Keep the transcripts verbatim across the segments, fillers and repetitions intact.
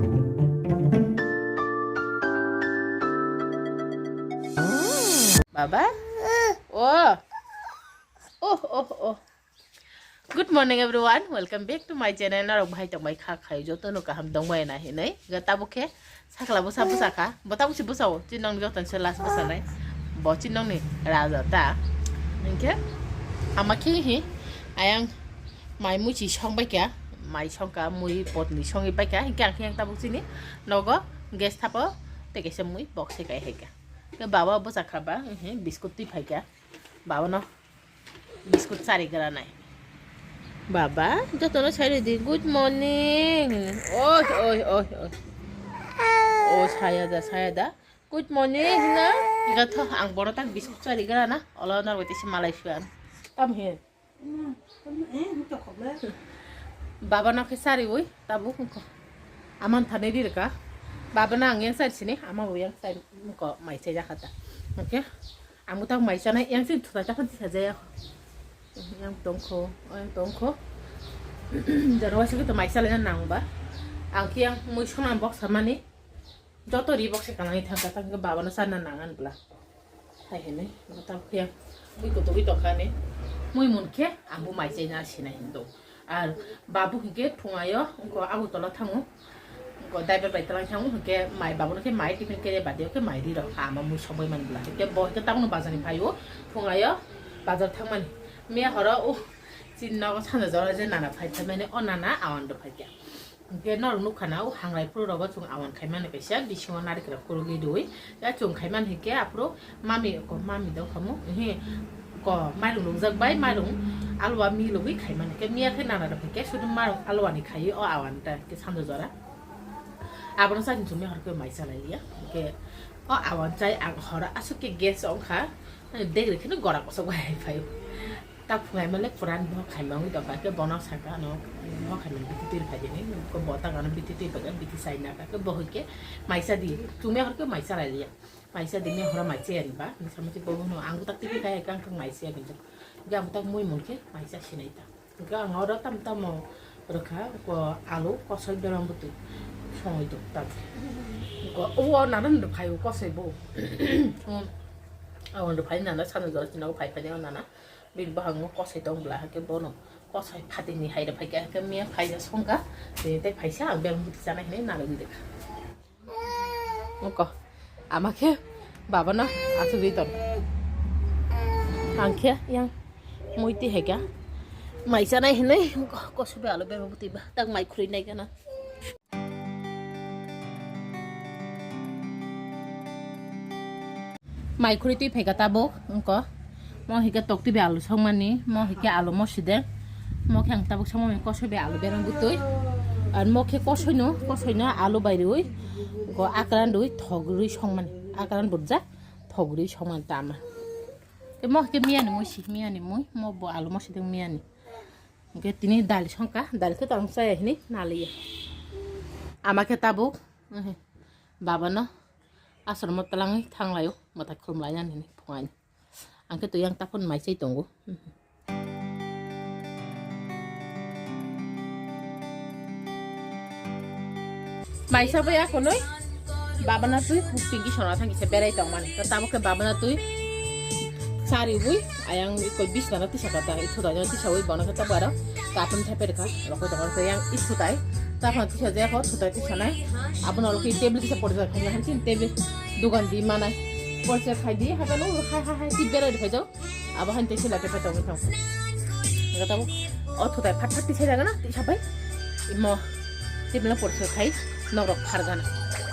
Baba? Oh. Oh, oh, oh. Good morning everyone, welcome back to my channel. Norok bahai tongbai kha khai joto no kaham tongbai na hinai. Ga tabuk khe sakla bwsa bwsa kha. Bo tabuk si bwsa o, chin nong joto se last bwsa nai. Bo chin nong ni raja ta. Hinkhe ama khe hi ayang mai mui si song bai kha. Mai song kha mui pot ni song bai kha. Hinkhe ang khe yang tabuk chini nogo gas thapo tei kaisa mui box se kai hai kha. Ke baba bwsa kha ba, ehe, biscuit twi phai kha. Baba no biscuit chari gra nai. Baba, jotono sai rwdi, "Good morning." Oi, oi, oi, oi. O, saya da, saya da. "Good morning," hino. Ega tho, ang bono tak biscuit chari gra na. Olo na wete se malai suan. Tam he. Baba no khe chari ui, tabuk wngkho. Aman thani ri rwkha. Baba no ang yang chari sini, ama bo yang chari wngkho, mai chai jakha ta. Oke. Ang bo tak mai chanai, yang sin thutai ta khan tisa jaya. Yang tongkho, yang tongkho. Jaro waisa khe to mai chalai na nang ba. Ang khe yang mui sona box samani. Joto ri box se kanai thangkha, thangkha baba no sana nang an bla. Hai hinui, bo tam khe yang mui kutuk ui tongkha ni. Mui mun khe ang bo mai chai na sinai hin do. Ar babu hinkhe thungayo, wngkho Agartala thango. Wngkho driver bai twlang thango, hinkhe mai babu no khe mai tiffin kere badio khe mai ri rok ama mui sogwi man bla. Hinkhe bo hinkhe tabukno bazar ni phaio, thungayo bazar thangmani. Miya horo o chini nogo sanja jora je nana phai phaimani, o nana awan rw phaikha. Hinkhe norok nukha na o hangrai phuru rogo chwng awan khaimani kaisa bisingo narikra khurugwi rwi. Ya chwng khaimani hinkhe aphuru mami ko mami do khamu. Ehe. Ko mairung lungjak bai, mairung alwa milogwi khaimani. Khe miya khe nana rok khe sudu mairung alwani khaiwi o awan ta khe sando jora. Abono chani chumui hor khe mai chalai liya. Khe o awan chai ang horo aswk khe gas wngkha. Degre kheno gora kosok bai hai phaio. Ta phungai male puran bo khaimangwi tongkha khe bono saka ano bo khaimang biti twi phai dini. Ko bo ta gano biti twi phai biti chai na khe bo hoi khe mai cha di. Chumui hor khe mai chalai liya. Mai cha di, miya horo mai chaya ni ba, hinwi sama se bo hwno, ang tak twi khe kaya kang kang mai chaya hinwi. Hinkhe ang tak mui mun khe mai cha sinai ta. Hinkhe ang oro tam tamo rwkha, ko alu kosoi berang bwtwi songwi tok tak. Ko o nana ndo phai o kosoi bo. Ang ndo phai nana sana jora china phai phai nana. Bil bahang no kosoi tong bla, hinkhe bono kosoi phatini hai rw phai kha, hinkhe miya phai ja songkha. Tei tei phaisa ang berang bwtwi chanai hinwi nana ndo kha. Oko, ama khe baba no asugwi ton. Ang khe yang mui twi hai kha. Mai chanai hinwi oko, kosubi alu bebak bwtwi ba, tak mai khurui nai gana. Mai khurui twi phaikha tabuk, wngkha. Mo hikhe tokti bai alu songmani, mo hikhe alu mosideng. Mo khe ang tabuk songmani kosoi bai alu berang bwtwi. Ar mo khe kosoi no, kosoi no alu bai rwi, go akran rwi, thok rwi songmani. Akran burjak, thok rwi songmani tama. Tei mo hikhe miyani mui si, miyani mui, mo bo alu mosideng miyani. Hingke tini dal songkha, dal khe tong chaya hinwi naliya. Ama khe tabuk, ehe, baba no asromo twlangwi thanglaio, mwtai khulumlainani hinwi phungaini. Ang khe twi yang taphun mai chai tongo. Mai sabai akhonwi babana twi huk tingki sona thangkisa berai tongmani. To tabuk khe babana twi chariwi ayang ikoi bisnano tisa kata, ithudaino tisawi bono khe tabuk aro katon theperi kha rokoi tongo khe yang ithutai. Taphano tisa jaya kho thutai tisanai. Abono aro khe table kisa porjak khaina hansin table dogan di manai. Porjak khai di habai no hai hai hai ti berai rw khaijak. Abo han tei sila tepe tongwi thang. Nga tabuk o thutai phat phat tisai jagana tisa bai. Imo tibla porso khai norok phargana.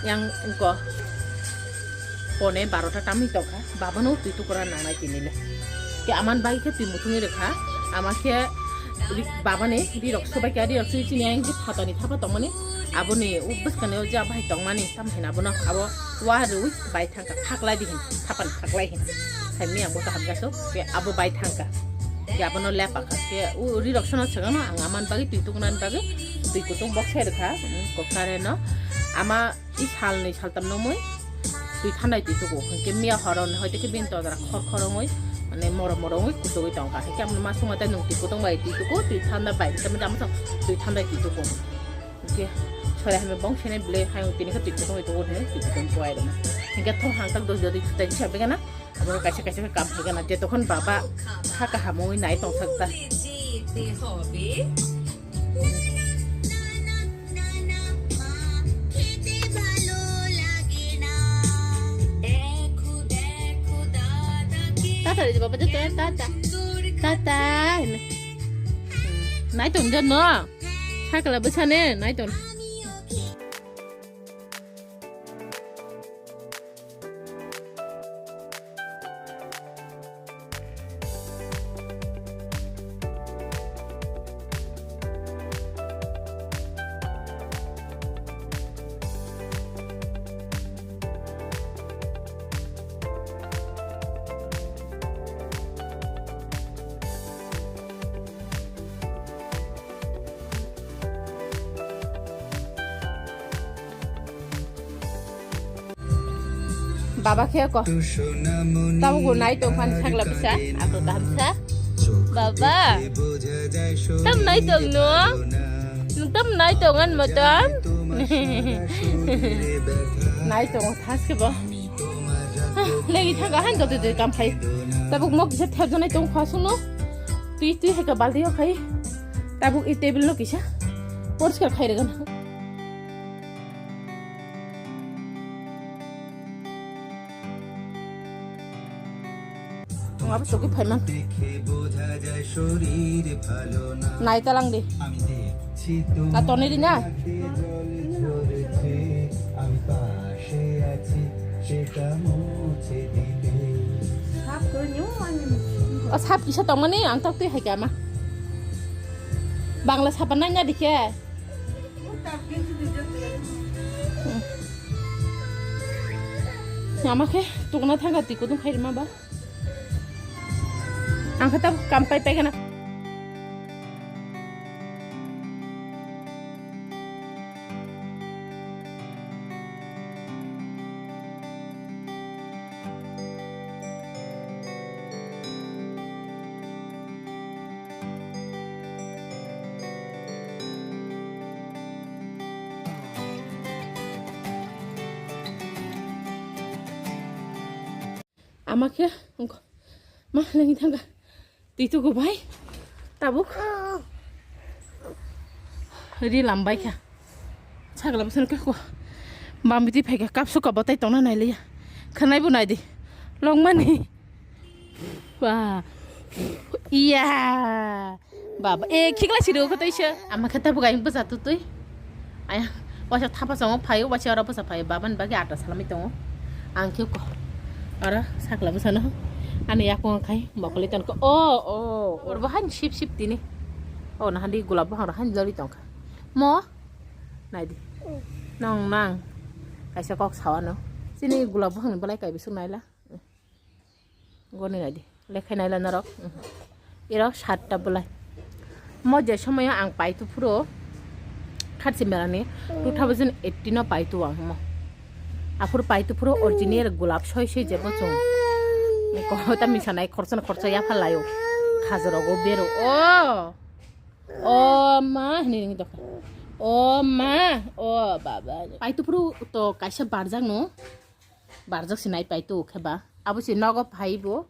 Yang engko pone barota tamwi tongkha. Babano twi tukura nangnai tini le. Ke aman bai khe twi muthungwi rwkha. Ama khe ri-, babani rirok sobai kha, rirok swi chini yang khe phatani thapa tongmani. Aboni u bwskani o ja bai tongmani. Tam hina bono abo wa rwi bai thangkha, phaklai di hin, thapan phaklai hin. Saimni ang bo kaham jasuk, ke abo bai thangkha. Ke abono lepa kha, ke u rirok sono sengano ang aman bagwi twi tuknani bagwi twi kutung bok sai rwkha, um, koktare no. Ama i sal ni saltam no mui twi thandai twi tuku. Ke miya horon hoite ke bin todra khor khor ongoi, mane moro moro ongoi kutugwi tongkha. Ke amno ma sungma tai nung twi kutung bai twi tuku, twi thanda bai, ke mita masa twi thandai twi tuku. Ke Sore hame bong sene ble hayung tini kha twi kutung ito wone twi kutung kuai rwna. Hingke thong hangtak dos jodi tutai sa begana. Abo kaisa kaisa kam higana je tokhon baba kha kaham oi nai tong sakta. Tata ri baba je tata. Tata. Nai tong je no. Sakala bwsane nai tong. Baba khe ko. Tamo go nai tong phan sakla bisa. Ako tamsa. Baba. Tam nai tong no. Tam nai tong an mo tam. Nai tong thas ke bo. Legi thanga han joto de kam khai. Tabuk mok kisa thep janai tong kha sung no. Tui tui hai ka balti o khai. Tabuk i table no kisa. Poriskar khai rega na. Tong abo sogwi phaiman. Nai talang di. Na toni di na. O sap kisa tongmani ang tak twi hai kama. Bangla sapa nai na dikhe. Ama khe tukuna thangka twi kutung khai rima ba. Ang khe tabuk kam pai pai gana. Ama khe wngkha ma lengwi thangkha twi tuku bai tabuk ri lambai kha. Sagla bwsano khe ko bambiti phaikha kapsu kabo tai tongna nailiya khwnai bo naidi longmani. Ba. Iya. Baba, eh, khikla siri ko toisa. Ama khe tabuk ayang bwsa tutui. Aya, waisa thapa songo phaio, waisa oro bwsa phaio. Baba ni bagwi ata salamai tongo. Ang khe ko. Oro sakla bwsano. Ani yakung khai, mokoli ton ko. Oh, oh. Oro bo han sip sip tini. Oh, na handi gulab bo han han jori tongkha. Mo? Naidi. Nong nang. Kaisa kok sawano. Sini gulab bo han belai kai bisuk naila. Goni naidi, lekhai naila norok. Iro satta belai. Mo je somoyo ang paitu phuro, khatsi melani two thousand eighteen o paitu ang mo. Aphuru paitu phuro original gulab soi soi je bochung. Ko ta misa nai khorsa na khorsa yapha layo. Khajaro go bero. O. O ma, hini ringi dokha. O ma, o baba. Paitu phuro to kaisa barjak no. Barjak sinai paitu khe ba. Abo si nogo phai bo.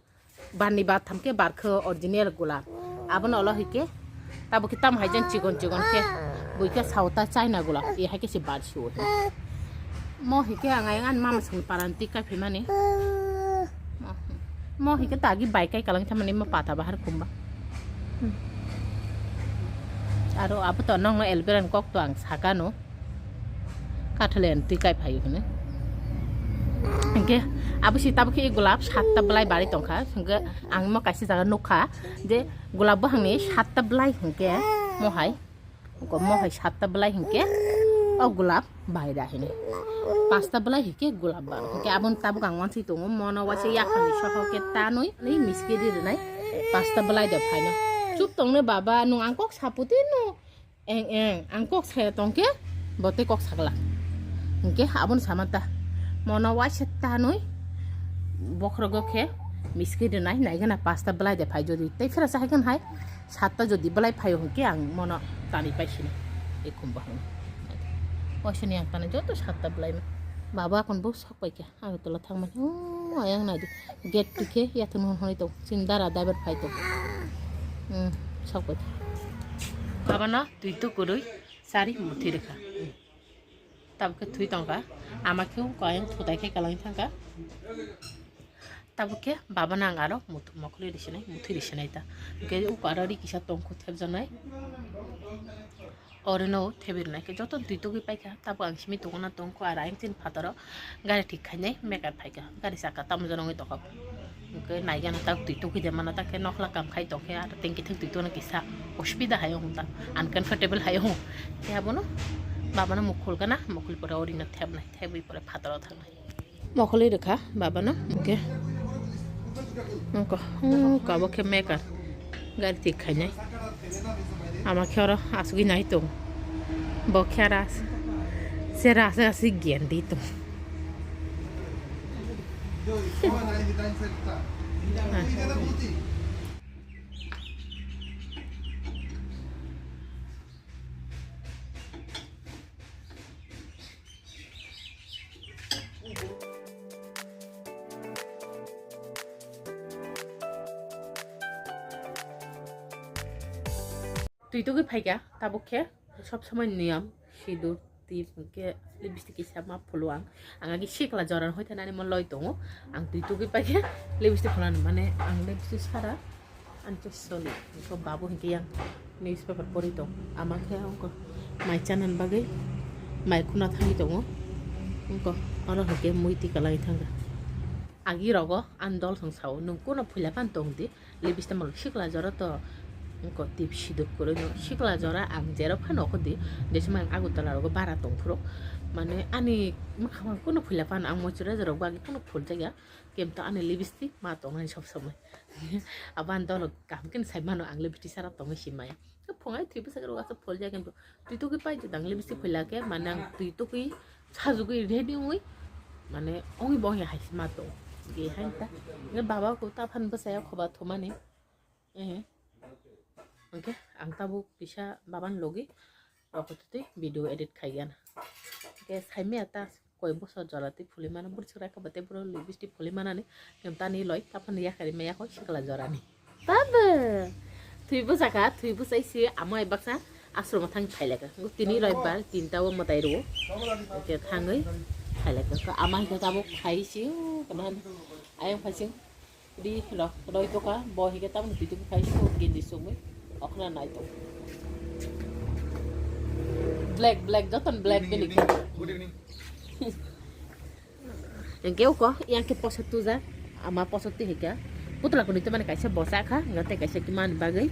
Barni batham khe barkhe original gulab. Abono olo hike. Tabo khe tamo hai jen chigon chigon khe. Bui khe sauta China gulab. E hai khe se bar siwo he. Mo hike ang ayang ani mama song paranti kai phimani. Mo, mo hike tagi bai kai kalang thamani mo pata bahar kumba. Aro abo to nongno elberan kok to ang sakano. Kathalen twi kai phaio hwnwi. Hwnkhe abo si tabuk khe gulab satta belai bari tongkha. Hwnkhe ang mo kaisa jaga nukha je gulab buphangni satta belai hwnkhe mohai. Hwnkhe mohai satta belai hwnkhe o gulab baira hini. Pasta belai hwnkhe gulab bang. Hwnkhe aboni tabuk ang wansui tongo mono waisa yakhangni soho khe tanwi ni miski ri rwnai pasta belai de phaino. Chup tongne baba, nwng ang kok saputi no. Eng, eng, ang kok saya tongkhe, bo tei kok saglak. Hwnkhe aboni sama ta. Mono waisa tanwi, bokhorogo khe miski rwnai, naigana pasta belai de phai jodi. Tei phira sa hai khan hai, satta jodi belai phaio hwnkhe ang mono tanwi paisino. Ekhum bahai. Oisini yang tani joto satta bwlai ma. Baba akon bo sok pai kha. Agartala thangmani. Oh, ayang nai di. Gate tu khe yathun hon honi tong. Chini dara driver phai tong. Hmm, sok pai kha. Baba no twi tu kwrwi sari muthi rwkha. Hmm. Tabuk khe thwi tongkha. Ama khe ko ayang thutai khe kalangwi thangkha. Tabuk khe baba nang aro mut-, mokholi risinai, muthi risinai ta. Hwnkhe uko aro ri kisa tongkhu thepjaknai. Orino thebi rwnai khe joto twi tugwi paikha. Tabuk ang simi tongna tongkhu aro ayang chini phataro gari thik khainai mekar phaikha. Gari saka tamo jora wngwi tongkha. Hwnkhe naigana tak twi tugwi de mana tak khe nokhla kam khai tongkhe aro tengki thik twi tongna kisa osubida hai wng ta, uncomfortable hai wng. Khe abono babano mukhul gana, mukhul pore orino thepnai, thebwi pore phataro thangnai. Mokholi rwkha babano, hwnkhe wngko, wngko abo khe mekar gari thik khainai. Ama khe oro asugwi nai tong. Bo khe aro as-, chera aswk aswk giyan di tong. Twi tugwi phaikha tabuk khe sob somoi niyam sidur tip hwnkhe lipstick kisa ma phulu ang. Ang agi sikla jora hoi thanani mo loi tongo. Ang twi tugwi paikha lipstick phulani mane ang lipstick sara. Ani to soni, wngkha babu hinkhe yang newspaper pori tong. Ama khe wngkha mai chanani bagwi mai khuna thangwi tongo. Wngkha oro hinkhe mui tika lai thangkha. Agi rogo ani dol thong sao, nwng kuno phuila phano tong di, lipstick malo sikla jora to wngkha tip sidur kwrwi no. Sikla jora ang jero phano okho di, je somoi ang Agartala rogo bara tong phuru. Mane ani mwkhang kuno phuila phano ang moisturizer rok bagwi kuno phul jakya. Kemto ani lipstick ma tongnai sob somoi. Abo ani dolo kaham khe sai mano ang lipstick sara tongwi si maya. Khe phungai thwi bwsakhe rwgasa pholjak khe twi tugwi pai judang lipstick phoila khe mane ang twi tugwi sajugwi ready wngwi mane ongwi bo ongya hai se ma tong. Ge hai ta. Nge baba ko ta phan bwsaya khoba thumani. Eh. Oke, ang tabuk kisa baban logi rokotwi video edit khaigana. Oke, saimaya ta koi bosor jora twi phuli mano, bwrwi swkra kha bwtwi bwrwi lipstick phuli manani, kemtani loi, taphani yakari maya kho sikla jorani. Baba, thwi bwsakha, thwi bwsai si amo ai baksa ashromo thang phailaka. Tini roibar tinta o mwtai rwo. Oke, thangwi phailaka. Ama hikha tabuk khai si, o, kana ayang phai si. Di, lo, roi toka, bo hike tamni pitu khai so, gindi sugui, okna nai to. Black, black, joton black bini. Good evening. Engke uko, yang ke poso tuja, ama poso ti hike. Putla kuni to mane kaisa bosa kha, ngate kaisa ki man bagai.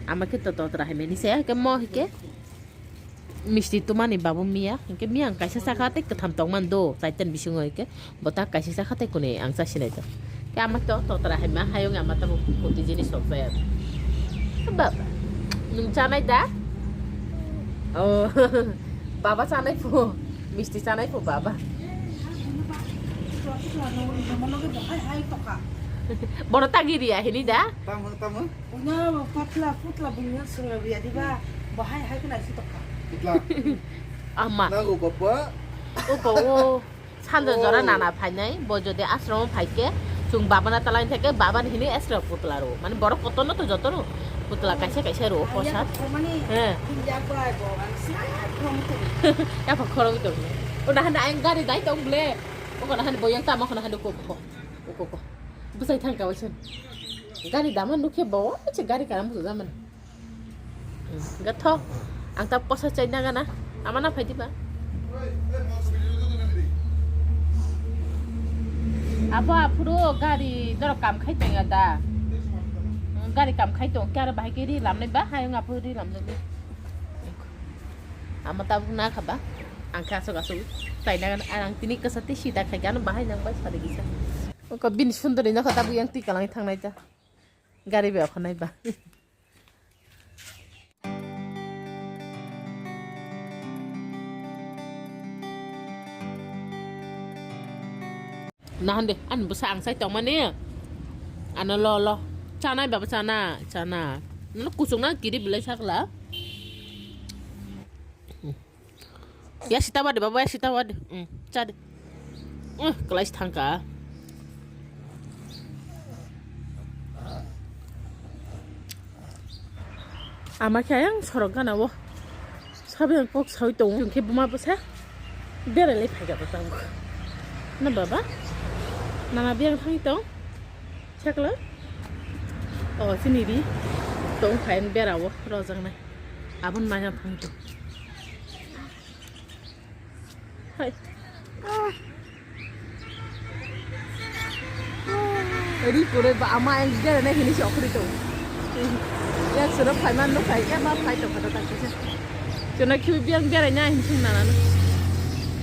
Ama ke to totra hai meni se, ke mo hike. Misti tumani babu miya, hingke miya ang kaisa sakha tei kwtham tongmani do, chaitan bisingo hingke bo ta kaisa sakha tei kwnwi ang chasinai to. Khe ama to totra hai ma hayung ama tamo koti jinis sok jaya. Baba, nwng chanai da? Oh, baba chanai phu, misti chanai phu baba. Bono tagi riya hini da? Tamo, tamo. Punya patla, putla bunya sungla buya diba, bahai hai kena isi toka. Putla. Ama. Nago bapa. Uko o sanja jora nana phainai, bo jodi ashram o phaike, chung babana talai thake, babani hini esra putla ro. Mane borok kotorno to jotono putla kaisa kaisa ro, posat. Mani, he. Hinja bai bo, ang sia khrom tu. Ya pa khorok to. O nahan ayang gari dai tong ble. O nahan boyang tama khona hanu ko. Uko ko. Bwsai thang ka waisa. Gari dama nukhe bo, che gari karam bujo jaman. Gatho. Ang ta posa chai na gana. Ama na phaidi ba. Apo aphuru gari doro kam khai tong ya da. Gari kam khai tong kya bahai ke ri lam nai ba, hayung aphuru ri lam nai. Ama tabuk na kha ba. Ang kha asuk asuk chai na gana. Ang tini kasa ti sida khai gana bahai nang bai sari gisa. Ko bini sundari nokha tabuk yang twi kalangwi thangnai ta. Gari bai okhanai ba. Nahan de, ani bwsa ang sai tongmani. Ano lo lo. Chanai baba chana, chana. Nalo kuchukna kiri belai sakla. Ya sita wadi, baba, ya sita wadi. Hmm, chadi. Uh, kelas thangka. Ama khe ayang sorok gana o. Sabi ang kok sawi tongo. Chwng khe buma bwsa berai lai phai gaba tabuk. Na baba? Nana biyang thangwi tong? Chakla? O, chini ri. Tong khain bera o, rojaknai. Abon manya thangwi tong. Hai. Ri kore ba ama ang gere na hini sok ri to. Ya sura phai man no phai ya ma phai to kata ta kisa. Chuna khibi biyang berai na hin sung nana no.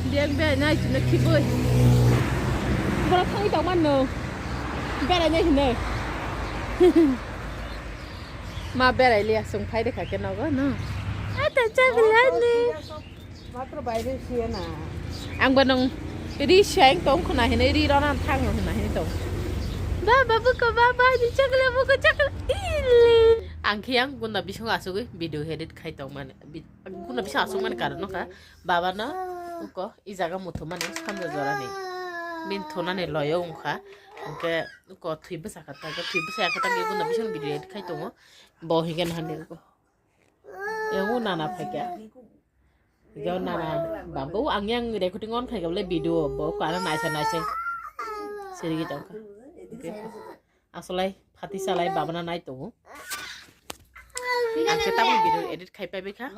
Biyang berai na chuna khibi. Bora thangwi tong man no. Berai na hino. Ma berai liya sung phai de kha ke nogo no. Ata chak liya ni. Matro baire siya na. Ang ba nung ri siya ang tong khuna hini ri rona thang khuna hini tong. Ba ba buko ba ba ni chakla buko chakla ili. Ang khiyang gunda bisong asugwi video edit khai tong mani. Gunda bisong asuk mani karon no kha. Baba no ko i jaga muthu mani samja jora ni. Min thona ni loyo ungkha. Angke ko thui bwsa kha ta thui bwsa kha ta gunda bisong video edit khai tongo. Bo higen hande ko. Yang u nana phai kya. Yo nana babu ang yang recording on khai gable video bo ko ana naisa naisa. Siri gi tongka. Asolai phati salai babana nai tongo. Ang khe tabuk video edit khai pai bai kha.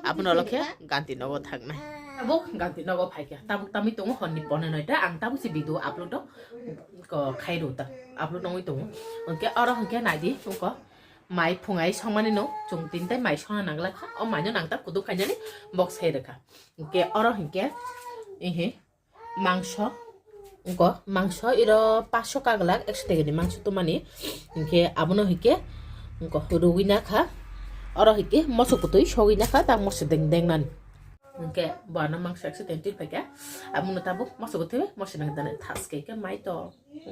Aboni ulo khe ganti nogo thangnai. Tabuk ganti nogo phai kha. Tabuk tamwi tongo honni pone noita ang tabuk si video upload do ko khai ru ta upload nongwi tongo. Hwnkhe oro hwnkhe nai di ko. Mai phungai songmani no chwng tin tai mai songna nangla kha. O mai no nang ta kudu khainani bok sai rwkha. Hwnkhe oro hwnkhe ihi mangso, go mangso iro paso kaglak ekso tegani mangso tumani. Hwnkhe abono hwnkhe go rugwi nakha. Oro hwnkhe moso kutui sogwi nakha ta moso deng deng nani. Hwnkhe bo ano mangso ekso twenty phaikha. Abono tabuk moso kutui moso deng deng thas khe mai to.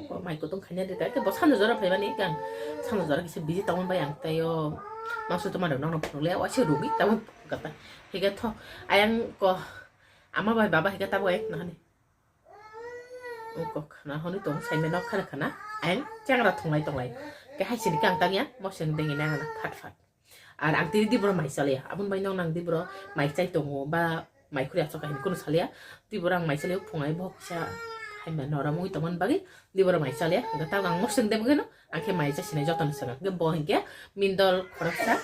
Ko mai kutung khaina de ta, ke bo sano jora phaimani kang sano jora kisa busy tongmani bai ang tei o mangso toma rok nokno phunukle waisa rugwi tamo kata. Hige tho ayang ko ama bai baba hige tabo ek nahani. Ko khana honi tong saimano khana khana ayang changra thunglai tonglai. Ke hai sini kang tangya moseng dengi nangana phat phat. Ar ang tini diboro mai chaliya. Aboni bai nong nang diboro mai chai tongo ba mai khuri achok kahin kunu saliya. Diboro ang mai chaliya phungai bo kisa haima norom oi tongmani bagwi diboro mai chaliya. Hwnkhe tabuk ang moseng de bagwino ang khe mai chai sinai jotoni saka. Hwnkhe bo hinkhe mindol khoroksa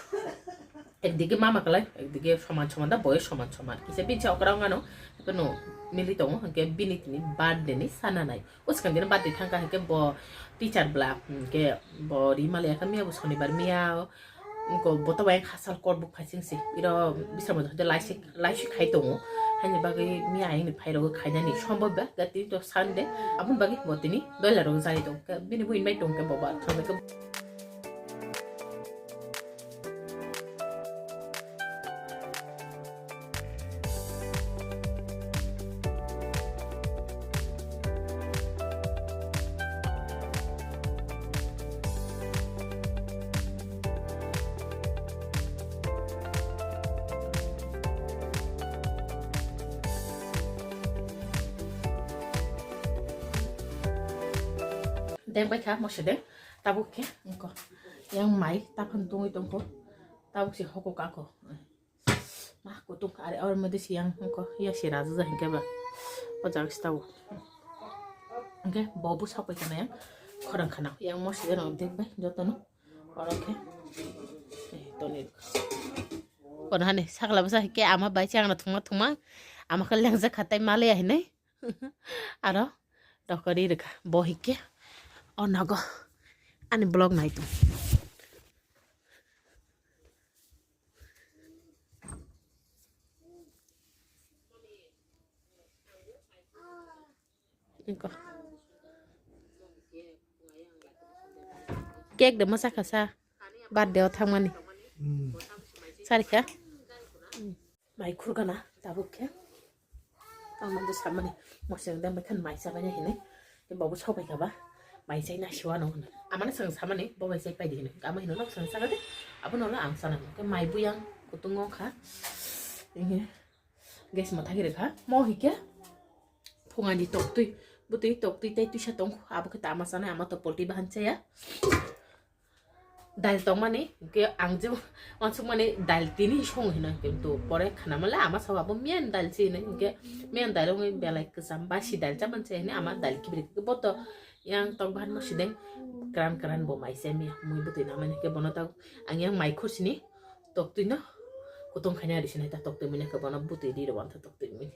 ekdigi mama kwlai ekdigi soman soman da boyo soman soman. Kisa binsa okra wngano hwnkhe no mili tongo hwnkhe bini tini birthday ni sana nai. O swkang dino birthday thangkha hwnkhe bo teacher bla hwnkhe bo ri maliya khe miya bo sonibar miya. Ko boto bai khasal kor buk phaising se. Iro bisra mo de laisi laisi khai tongo. Haini bagwi mi ayang ni phai rogo khainani sombo ba ga tini to Sunday. Abun bagwi bo tini doila rogo jani tong. Bini bo invite tong ke bo ba thang ke. Deng bai kha mo se de tabuk khe ko yang mai taphang tungwi tongkho tabuk se hoko kako. Ma kutung are or mode siyang ko ya sira ja hinkhe ba o jaga sita o. Hinkhe bo bo sapai kana yang khorang khana yang mo sida no dek bai joto no oro khe toni. Kono hani sakla bwsa hinkhe ama bai chang na thuma thuma ama khe lengjak khatai male ya hinai. Aro dokori rwkha bo hinkhe o nogo ani vlog nai tong. Cake de masa kasa birthday o thangmani. Sarikha. Mai khurgana tabuk khe. Ang mande samani moseng dam bai khan mai chabai hinai. Ke bobo sobai kaba. Mai chai na siwa no. Amana sang samani bo mai chai pai di hinai. Ama hino nok sang sagade. Abo no ang sana. Ke mai buyang kutung kha. Ini. Gas ma thagi rwkha. Mo hikhe phungani toktwi, bwtwi toktwi tei twisa tong, abo khe tama sanai, ama to polti bahan chaya. Dal tongmani, hwnkhe ang je wansukmani dal tini song hino, kintu pore khana male ama sabo abo miyan dal se hino, hwnkhe miyan dal wngwi belai kwcham basi dal chamani se hino, ama dal kibri khe boto yang tok bahan mo sideng kran kran bo mai se miya mui bwtwi namani hwnkhe bono tang ang yang mai khosini toktwi no kutung khaina ri sinai ta toktwi mui nangkhe bono bwtwi ri rw ta toktwi mui.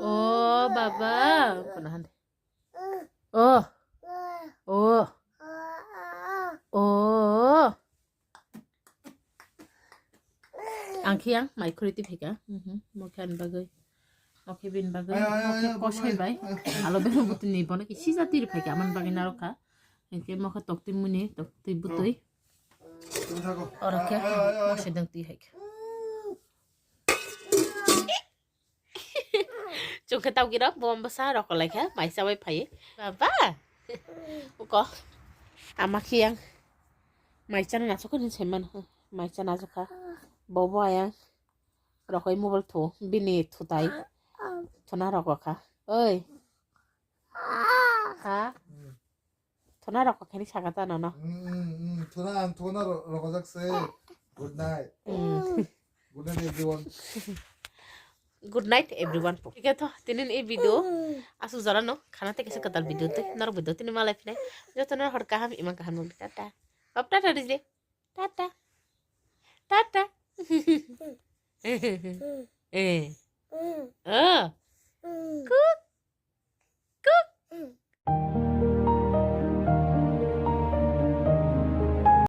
O baba, kono hande. O. O. O. Ang khe yang mai khurui twi phaikha. Mhm. Mo khe ani bagwi. Mo khe bini bagwi. Mo khe kosoi bai. Alo bini butwi ni bono khe sija twi rw phaikha. Amoni bagwi narwkha. Hwnkhe mo khe toktwi muni, toktwi butwi. Oro khe mo se dang twi phaikha. Chwng khe tauki rok bo bwsa rok kolai kha mai chabai phai. Baba. Uko. Ama khe yang mai chana naso khe ni sai mano. Mai chana jokha. Bobo ayang. Rokoi mobile thu. Bini thutai. Thuna rok kha. Oi. Ha? Thuna rok kha ni saka ta nono. Mm, mm, mm. Thuna ang thuna ro-, rokojak se. Good night. Mm. Good night everyone. Good night everyone. Thik ato, tinin e video asuk jora no khana te kisa katal video te norok video tini malai phinai. Joto no hor kaham imang kaham nung tata. Bab tata dije. Tata. Tata. Eh. Oh.